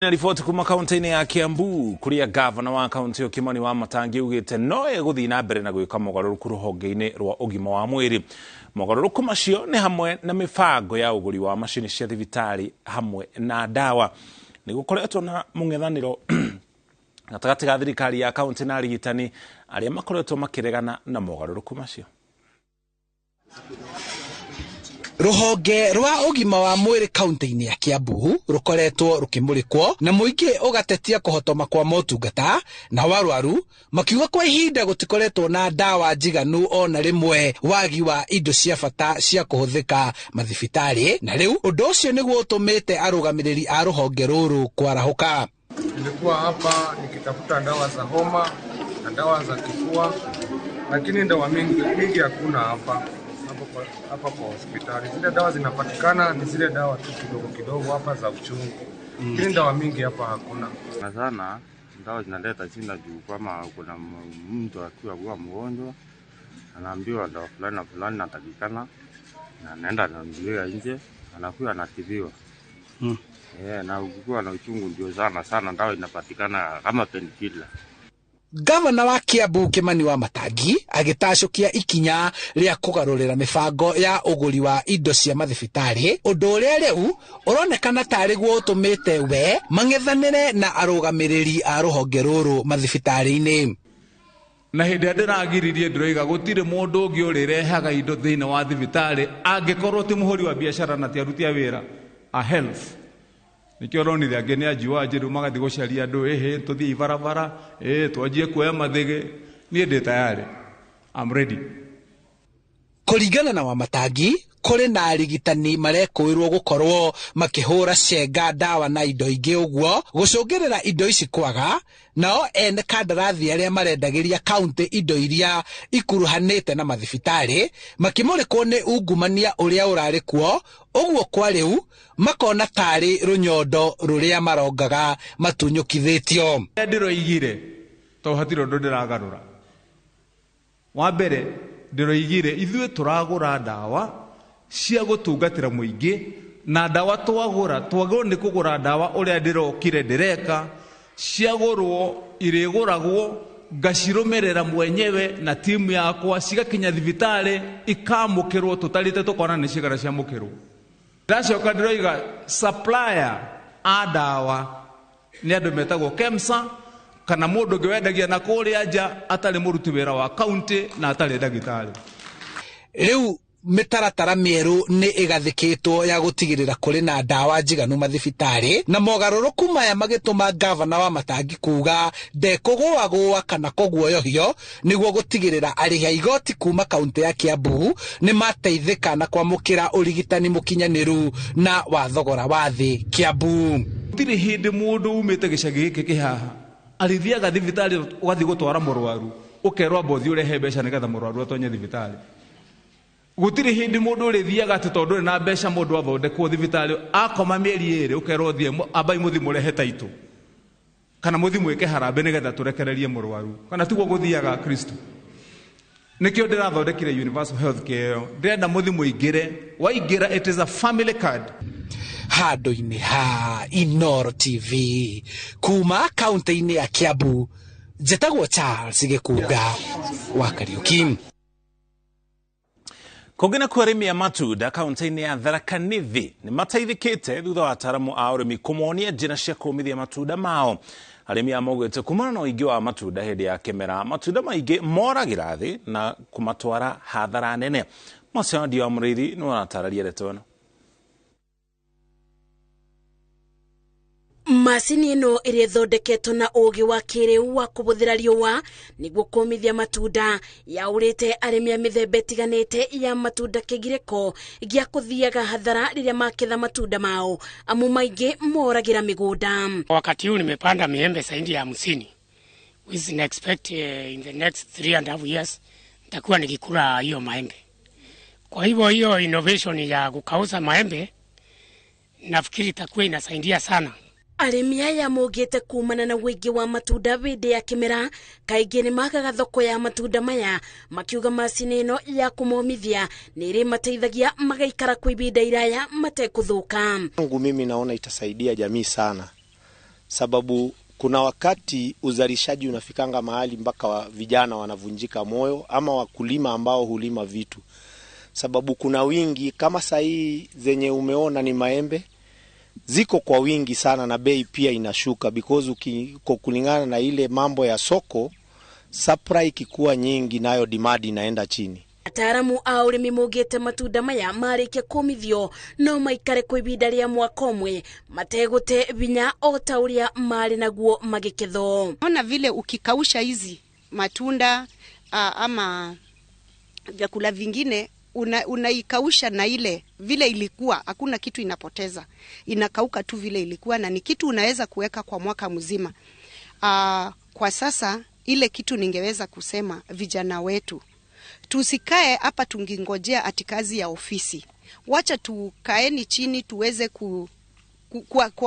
Na riboti kuma kaunti-inĩ ya Kiambu kuria gavana wa kaunti ĩyo Kimani Wamatangi augĩte no egũthiĩ na mbere na gwĩka mogarũrũku rũhonge-inĩ rwa ũgima wa mwĩrĩ. Mogarũrũku macio nĩ hamwe na mĩbango ya ũgũri wa macini cia thibitarĩ hamwe na ndawa. Nĩ gũkoretwo na mũng'ethanĩro gatagatĩ ga thirikari ya kaunti na arigitani arĩa makoretwo makĩregana na mogarũrũku macio. Rũhonge rwa ũgima wa mwĩrĩ kaunti-inĩ ya Kiambu rũkoretwo rũkĩmũrĩkwo na mũingĩ ũgatetia kũhotoma kwa motungata na arwaru makiuga kwa ihinda gũtikoretwo na ndawa njiganu ona rĩmwe, wagi wa indo cia bata cia kũhũthĩka mathibitarĩ, na rĩu ũndũ ũcio nĩguo ũtũmĩte arũgamĩrĩri a rũhonge rũrũ kwarahũka. Nilikuwa hapa nikitafuta dawa za homa na dawa za kifua, lakini dawa mingi mingi hakuna hapa kwa hospitali. Zile dawa zinapatikana ni zile dawa tu kidogo kidogo hapa za uchungu, lakini dawa mingi hapa hakuna. Sana sana dawa zinaleta shida juu kama kuna mtu akiwa kuwa mgonjwa anaambiwa dawa fulani na fulani natakikana, na anaenda ananunulia nje, anakuwa anatibiwa. Na ukikuwa na uchungu ndio sana sana dawa inapatikana kama painkiller. Gavana wa Kiambu Kimani Wamatangi agĩtacũkia ikinya rĩa kũgarũrĩra mĩbango ya ũgũri wa indo cia mathibitarĩ, ũndũ ũrĩa rĩu ũronekana tarĩ guo ũtũmĩte we mang'ethanĩre na arũgamĩrĩri a rũhonge rũrũ mathibitarĩ-inĩ. Na hĩndĩ ĩrĩa ndĩragiririe ndĩroiga gũtirĩ mũndũ ũngĩ ũrĩrehaga indo thĩinĩ wa thibitarĩ angĩkorwo ti mũhũri wa biacara na ti aruti a wĩra a health. Nikio ronire angĩ nĩ anjiwa njĩru magathiĩ gũcaria andũ, ĩhĩ tũthiĩ ibarabara, ĩĩ twanjie kuoya mathĩgĩ. Niĩ ndĩ tayari, I'm ready. Kũringana na Wamatangi, kũrĩ na arigitani marekũĩrwo gũkorwo makĩhũra cenga ndawa na indo ingĩ, ũguo gũcũngĩrĩra indo ici kwaga, nao ene kandarathi arĩa marendagĩria kaunti indo iria ikuruhanĩte na mathibitarĩ makĩmũrĩkwo nĩ ungumania ũrĩa ũrarĩ kuo, ũguo kwa rĩu makona tarĩ rũnyondo rũrĩa marongaga matunyũkithĩtio. Ndĩroigire tondũ hatirĩ ũndũ ndĩragarũra. Wa mbere ndĩroigire ithuĩ tũragũra ndawa cia gũtungatĩra mũingĩ, na ndawa twagũra twagĩrĩirwo nĩ kũgũra ndawa ũrĩa ndĩrokire ndĩreka, ciagũrwo irĩgũragwo ngacirũmĩrĩra mwenyewe na timu yakwa, cigakinya thibitarĩ ikamũkĩrwo tũtarĩte tũkona nĩ cigana ciamũkĩrwo. Ndacoka ndĩroiga supplier a ndawa nĩ andũ metagwo KEMSA kana mũndũ ũngĩ wendagia na kũrĩa nja atarĩ mũruti wĩra wa kaunti na atarĩ ndagĩtarĩ. Rĩu mĩtaratara mĩerũ nĩ ĩgathĩkĩtwo ya gũtigĩrĩra kũrĩ na ndawa njiganu mathibitarĩ, na mogarũrũku maya magĩtũma gavana Wamatangi kuga ndekũgũagũa kana kũguoyohio nĩguo gũtigĩrĩra arĩhi a igoti kuma kaunti ya Kiambu nĩ mateithĩka na kwamũkĩra ũrigitani mũkinyanĩru na wa thogora wa thĩ Kiambu. Gũtirĩ hĩndĩ mũndũ umĩte gĩcagi gĩkĩ kĩ haha arĩthiaga thibitarĩ ũgathiĩ gũtwara mũrwaru ũkerwo amba ũthiĩ ũrehe mbeca nĩgetha mũrwaru atonye thibitarĩ. Gũtirĩ hĩndĩ mũndũ ũrĩthiaga atĩ tondũ ndũrĩ na mbeca mũndũ athondekwo thibitarĩ akoma mĩeri ĩrĩ ũkerwo thiĩ ambai mũthiĩ mũrehe taitũ kana mũthiĩ mwĩke harambee nĩgetha tũrekererie mũrwaru, kana tiguo gũthiaga Kristo. Nĩkĩo ndĩrathondekire universal health care ĩyo, ndĩrenda mũthiĩ mũingĩre, waingĩra it is a family card. Handũ-inĩ ha Inooro TV kuma kaunti-inĩ ya Kiambu, njĩtagwo Charles Gĩkunga wa Kariuki. Kũngĩ nakuo arĩmi a matunda kaunti-inĩ ya Tharaka Nithi nĩ mateithĩkĩte thutha wa ataaramu a ũrĩmi kũmonia njĩra cia kũmithia matunda mao. Arĩmi aya maugĩte kumana na ũingĩ wa matunda hĩndĩ ya kĩmera, matunda maingĩ moragĩra thĩ na kũmatwara hathara nene. Macio wa Mũrĩithi nĩ aratarĩria ndeto ĩno. Macini ĩno ĩrĩa ĩthondeketwo na ũũgĩ wa kĩrĩu wa kũhũthĩra riũa nĩguo kũmithia matunda yaũrĩte arĩmi a mĩthemba ĩtiganĩte ya matunda kĩgirĩko gĩa kũthiaga hathara rĩrĩa maketha matunda mao, amu maingĩ moragĩra mĩgũnda. Wakati huu nimepanda miembe zaidi ya 50, which I expect in the next 3.5 years nitakuwa nikikula hiyo maembe. Kwa hivyo hiyo innovation ya kukauza maembe nafikiri itakuwa inasaidia sana. Arĩmi aya maugĩte kumana na ũingĩ wa matunda hĩndĩ ya kĩmera kaingĩ nĩ magaga thoko ya matunda maya, makiuga macini ĩno ya kũmomithia nĩ ĩrĩmateithagia magaikara kwa ihinda iraya matekũthũka. Kwangu mimi naona itasaidia jamii sana, Sababu kuna wakati uzalishaji unafikanga mahali mpaka vijana wanavunjika moyo ama wakulima ambao hulima vitu. Sababu kuna wingi kama sahi zenye umeona ni maembe ziko kwa wingi sana na bei pia inashuka because kulingana na ile mambo ya soko, supply ikikuwa nyingi nayo demand inaenda chini. Ataaramu a ũrĩmi maugĩte matunda maya marĩkia kũmithio no maikare kwa ihinda rĩa mwaka ũmwe mategũte vinya o ta ũrĩa marĩ naguo magĩkethwo. Ona vile ukikausha hizi matunda ama vyakula vingine unaikausha na ile vile ilikuwa, hakuna kitu inapoteza, inakauka tu vile ilikuwa, na ni kitu unaweza kuweka kwa mwaka mzima. Kwa sasa ile kitu ningeweza kusema vijana wetu, tusikae hapa tungingojea ati kazi ya ofisi. Wacha tukaeni chini tuweze ku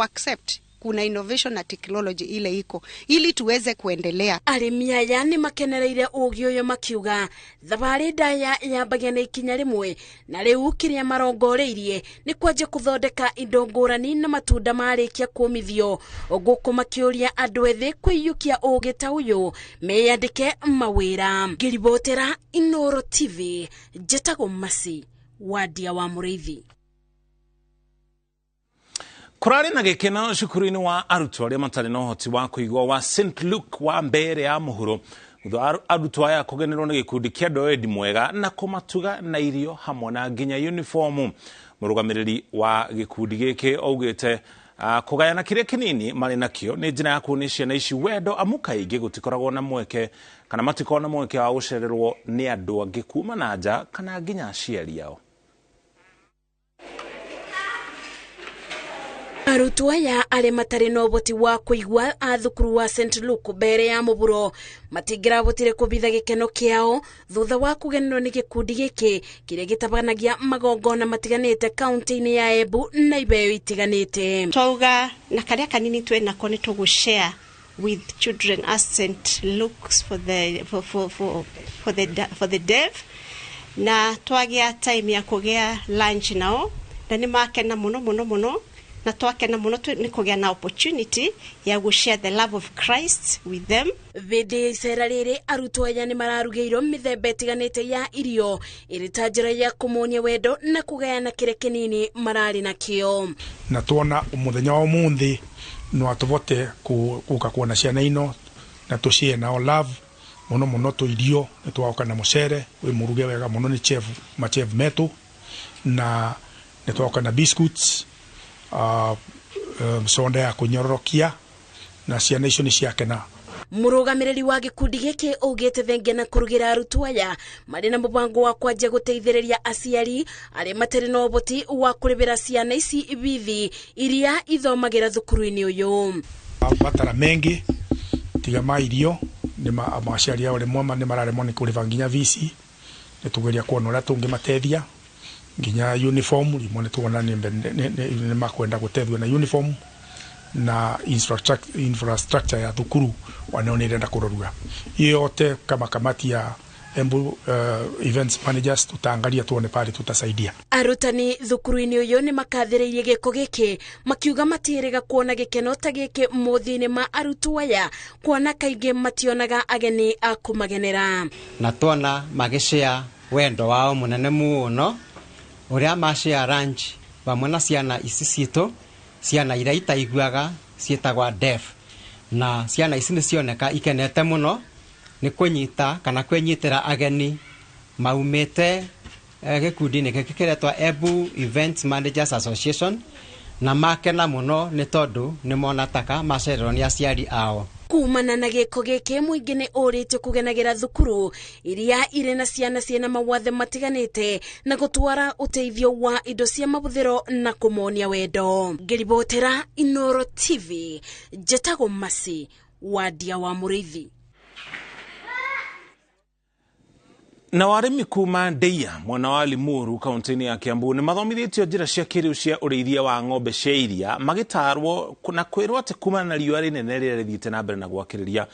accept kuna innovation na technology ile iko ili tuweze kuendelea. Arĩmi aya nĩ makenereire ũgĩ ũyũ makiuga thabarĩ ndaya yambagia na ikinya rĩmwe na rĩu kĩrĩa marongoreirie nĩ kwanjia kũthondeka indo ngũrani na matunda marĩkia kũmithio, gũkũ makĩũria andũ ethĩ kwĩiyũkia ũgĩ ta ũyũ meyandĩke mawĩra. Ngĩribotera Inooro TV, njĩtagwo Mercy Wandia wa Mũrĩithi. Kũrarĩ na gĩkeno cukuru-inĩ wa arutwo arĩa matarĩ na ũhoti wa kũigua wa St Luke wa Mbere ya Mũhuro thutha wa arutwo aya kũgenerwo nĩ gĩkundi kĩa andũ a wendi mwega na kũmatuga na irio hamwe na nginya uniformu. Mũrũgamĩrĩri wa gĩkundi gĩkĩ augĩte kũgayana kĩrĩa kĩnini marĩ nakĩo nĩ njĩra ya kuonia ciana ici wendo, amu kaingĩ gũtikoragwo na mweke kana matikoragwo na mweke wa gũcererwo nĩ andũ angĩ kuma na nja kana nginya aciari ao. Arutwo aya arĩa matarĩ na ũhoti wa kũigua a thukuru wa St Luke mbere ya mũburo matingĩrahotire kũbitha gĩkeno kĩao thutha wa kũgenerwo nĩ gĩkundi gĩkĩ kĩrĩa gĩtabanagia magongona matiganĩte kaunti-inĩ ya Embu na ibeo itiganĩte. Twauga na karĩa kanini twĩ nako nĩ tũgũshare with children as St Luke's for the for the deaf, na twagĩa time ya kũgĩa lunch nao na nĩ makena mũno mũno mũno, na twakena mũno nĩ kũgĩa na opportunity ya gũ share the love of Christ with them. Hĩndĩ ya icera rĩrĩ arutwo aya nĩ mararugĩirwo mĩthemba ĩtiganĩte ya irio ĩrĩ ta njĩra ya kũmonia wendo na kũgayana kĩrĩa kĩnini mararĩ nakĩo. Na tuona mũthenya wa ũmũthĩ no atũvote gũka kuona ciana ino na tũshare nao love mũno mũno tũirio nĩ twaoka na mũcere wĩ mũruge wega mũno nĩ chef machef metu, na nĩ twaoka na biscuits, sonda ya kũnyororokia, na ciana icio nĩ ciakena. Mũrũgamĩrĩri wa gĩkundi gĩkĩ augĩte thengia na kũrugĩra arutwo aya marĩ na mũbango wa kwanjia gũteithĩrĩria aciari arĩa matarĩ na ũhoti wa kũrĩhĩra ciana ici bithi iria ithomagĩra thukuru-inĩ ũyũ. Mabatara mengi tiga ma irio nĩ aciari ao rĩmwe nĩ mararemwo nĩ kũrĩha nginya bici, nĩ tũgeria kuona ũrĩa tũngĩmateithia nginya uniform rĩmwe nĩ tuona nĩ makwenda gũteithio na uniform na infrastructure ya thukuru wanao nĩ irenda kũrorua. Hiyo yote kama kamati ya Embu events managers tutaangalia tuone pale tutasaidia. Arutani thukuru-inĩ ũyũ nĩ makathĩrĩirie gĩko gĩkĩ makiuga matiĩrĩga kuona gĩkeno ta gĩkĩ mothiũ-inĩ ma arutwo aya kuona kaingĩ mationaga ageni a kũmagenera. Na tuona magĩshare wendo wao mũnene mũno ũrĩa mashare lunch vamwe na ciana ici citũ, ciana iria itaiguaga ciĩtagwa deaf, na ciana ici nĩ cioneka ikenete mũno nĩ kũnyita kana kwĩnyitĩra ageni maumĩte gĩkundi-inĩ gĩkĩ kĩretwa Embu Events Managers Association, na makena mũno nĩ tondũ nĩ mona taka macererwo nĩ aciari ao. Kumana na gĩko gĩkĩ mũingĩ nĩ ũrĩtio kũgenagĩra thukuru iria irĩ na ciana ciĩna mawathe matiganĩte na gũtwara ũteithio wa indo cia mahũthĩro na kũmonia wendo. Ngĩribotera Inooro TV, njĩtagwo Mercy Wandia wa Mũrĩithi. Na warĩmi kuma Ndeia mwena wa Limuru kaunti-inĩ ya Kiambu nĩ mathomithĩtio njĩra cia kĩrĩu cia ũrĩithia wa ng'ombe cia iria, magĩtarwo na kwĩrwo atĩ kumana na riũa rĩnene rĩrĩa rĩthiĩte na mbere na gwakĩrĩria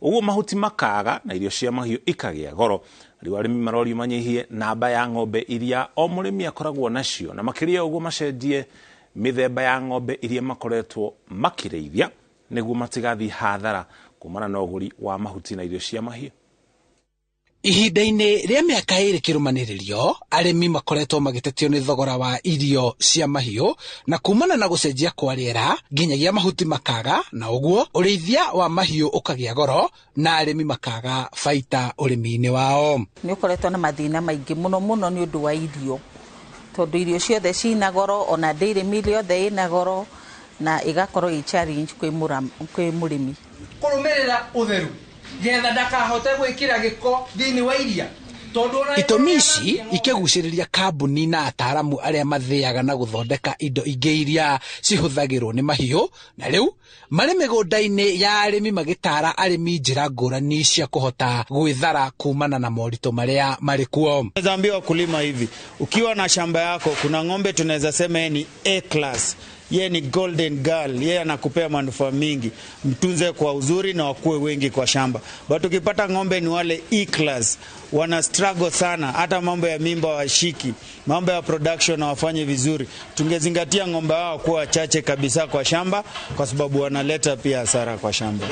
ũguo mahuti makaga na irio cia mahiũ ikagĩa goro. Rĩu arĩmi marorio manyihie namba ya ng'ombe iria o mũrĩmi akoragwo nacio, na makĩria ũguo macenjie mĩthemba ya ng'ombe iria makoretwo makĩrĩithia nĩguo matigathiĩ hathara kumana na ũgũri wa mahuti na irio cia mahiũ. Ihinda-inĩ rĩa mĩaka 2 kĩrũmanĩrĩrio, arĩmi makoretwo magĩtetio nĩ thogora wa irio cia mahiũ na kumana na gũcenjia kwa rĩera nginyagia mahuti makaga, na ũguo ũrĩithia wa mahiũ ũkagĩa goro na arĩmi makaga baita ũrĩmi-inĩ wao. Nĩ ũkoretwo na mathĩna maingĩ mũno mũno nĩ ũndũ wa irio, tondũ irio ciothe cina goro, ona dairy meal yothe ĩna goro, na ĩgakorwo ĩ challenge kwĩ mũrĩmi. Kũrũmĩrĩra ũtheru getha ndakahote gwĩkĩra gĩko thĩinĩ wa iria. Itũmi ici ikĩgucĩrĩria kambuni na ataaramu arĩa mathĩaga na gũthondeka indo ingĩ iria cihũthagĩrwo nĩ mahiũ, na rĩu marĩ mĩgũnda-inĩ ya arĩmi magĩtara arĩmi njĩra ngũrani cia kũhota gwĩthara kumana na moritũ marĩa marĩ kuo. Naweza ambia wakulima hivi, ukiwa na shamba yako kuna ng'ombe tunaweza sema yeye ni A class, yeye ni golden girl, yeye anakupea manufaa mingi, mtunze kwa uzuri na wakue wengi kwa shamba. But ukipata ng'ombe ni wale E class, wana struggle sana, hata mambo ya mimba washiki, mambo ya production hawafanye vizuri. Tungezingatia ng'ombe wao kuwa wachache kabisa kwa shamba, kwa sababu wanaleta pia hasara kwa shamba.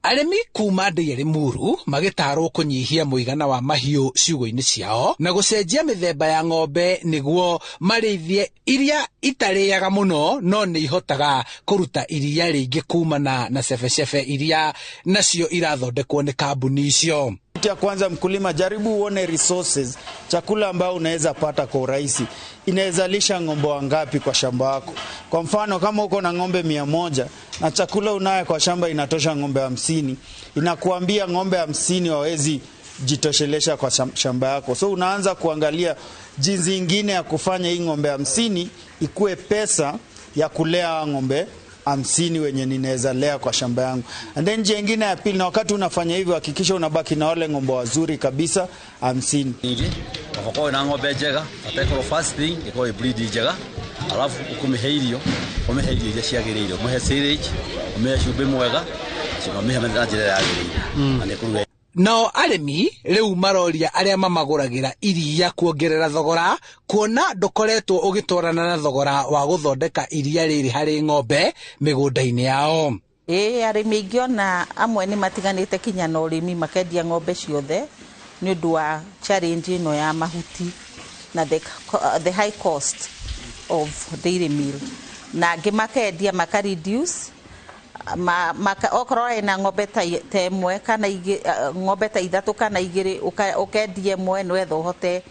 Arĩmi kuma Ndĩa Limuru magĩtarwo kũnyihia mũigana wa mahiũ ciugũ-inĩ ciao na gũcenjia mĩthemba ya ng'ombe nĩguo marĩithie iria itarĩaga mũno no nĩ ihotaga kũruta iria rĩingĩ kumana na cebecebe iria nacio irathondekwo nĩ kambuni icio. Ya kwanza, mkulima, jaribu uone resources, chakula ambao unaweza pata kwa urahisi, inaweza lisha ng'ombe wangapi kwa shamba lako. Kwa mfano, kama uko na ng'ombe 100 na chakula unayo kwa shamba inatosha ng'ombe 50, inakuambia ng'ombe 50 hawezi jitoshelesha kwa shamba yako. So unaanza kuangalia jinsi ingine ya kufanya hii ng'ombe 50 ikue pesa ya kulea ng'ombe 50 wenye ninaweza lea kwa shamba yangu. And then njia nyingine ya pili, na wakati unafanya hivyo hakikisha unabaki na wale ng'ombe wazuri kabisa 50. Ingi wafakoe na ng'ombe njega, atekoro first thing iko breed njega, alafu ukumihe irio, umihe irio iria ciagĩrĩire, umuhe silage, umuhe cumbĩ mwega, umuhe na njĩra yagĩrĩire. Na nĩ Nao arĩmi rĩu maroria arĩa mamagũragĩra iria kuongerera thogora, kuona ndũkoretwo ũgĩtwarana na thogora wa gũthondeka iria rĩrĩ harĩ ng'ombe mĩgũnda-inĩ yao. Ĩĩ, arĩmi aingĩ ona amwe nĩ matiganĩte kinya na ũrĩmi, makendia ng'ombe ciothe nĩ ũndũ wa challenge ĩno ya mahuti na the high cost of dairy meal, na angĩ makendia maka reduce okorwo ena ng'ombe ta ĩmwe kana ng'ombe ta 3 kana 2, ũkendia ĩmwe nĩwetha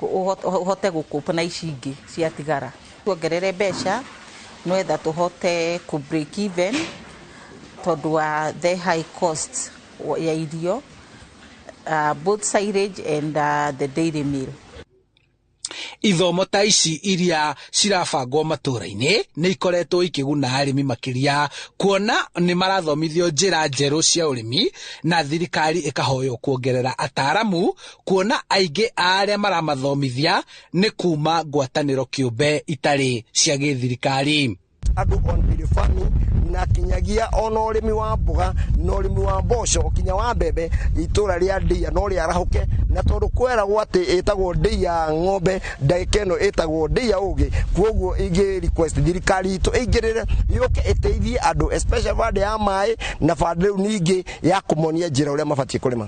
ũhote gũkũpa na ici ingĩ ciatigara. Tuongerere mbeca nĩwetha tũhote kũ break even tondũ wa the high cost ya irio, both silage and the dairy meal. Ithomo ta ici iria cirabangwo matũra-inĩ nĩ ikoretwo ikĩguna arĩmi makĩria, kuona nĩ marathomithio njĩra njerũ cia ũrĩmi, na thirikari ĩkahoywo kuongerera ataaramu, kuona aingĩ a arĩa maramathomithia nĩ kuma ngwatanĩro kĩũmbe itarĩ cia gĩthirikari. Andũ on dairy farming na kinyagia ona ũrĩmi wa mboga na ũrĩmi wa mboco kinya wa mbembe, itũra rĩa Ndĩa no rĩarahũke, na tondũ kweragwo atĩ ĩtagwo Ndĩa ng'ombe, ndagĩka ĩno ĩtagwo Ndĩa ũgĩ. Koguo ingĩ request thirikari itũ ĩingĩrĩre yũke ĩteithie andũ, especially bande ya maĩ na bande rĩu ningĩ ya kũmonia njĩra ũrĩa mabatiĩ kũrĩma.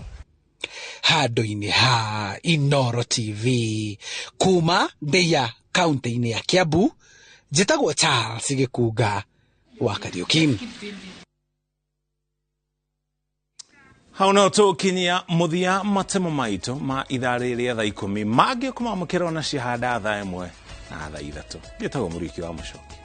Handũ-inĩ ha Inooro TV kuma Ndĩa kaunti-inĩ ya Kiambu, njĩtagwo Charles Gĩkunga wa Kariuki. Hau no tũkinyia mũthia matemo maitũ ma ithaa rĩrĩ rĩa thaa 10 mangĩ kũmamũkĩra ona cihanda thaa 1 na thaa 3. Njĩtagwo Mũriki wa Mũcoki.